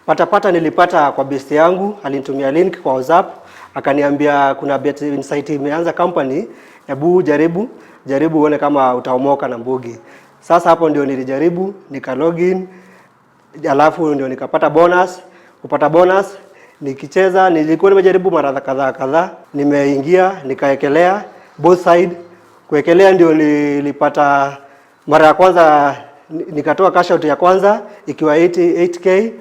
Patapata nilipata kwa best yangu, alinitumia link kwa WhatsApp, akaniambia kuna Bet Insight imeanza company, hebu jaribu jaribu uone kama utaomoka na mbugi. Sasa hapo ndio nilijaribu, nika login, alafu ndio nikapata bonus. Kupata bonus nikicheza, nilikuwa nimejaribu mara kadhaa kadhaa, nimeingia nikaekelea both side. Kuekelea ndio nilipata mara ya kwanza, nikatoa cash out ya kwanza ikiwa 88K.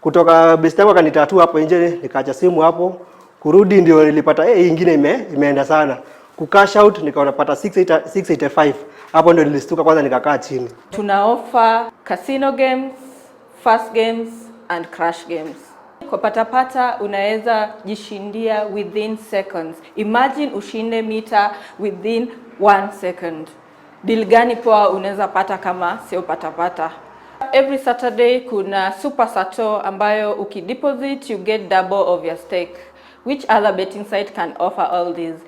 Kutoka best yangu akanitatua hapo nje, nikaacha simu hapo. Kurudi ndio nilipata ingine imeenda sana. Ku cash out nikaona pata 685. Hapo ndio nilistuka kwanza, nikakaa chini. Tuna offer casino games, fast games and crash games. Kwa Patapata unaweza jishindia within seconds. Imagine ushinde mita within one second. Deal gani poa unaweza pata kama sio Patapata? Every Saturday kuna Super Sato ambayo ukideposit you get double of your stake. Which other betting site can offer all these?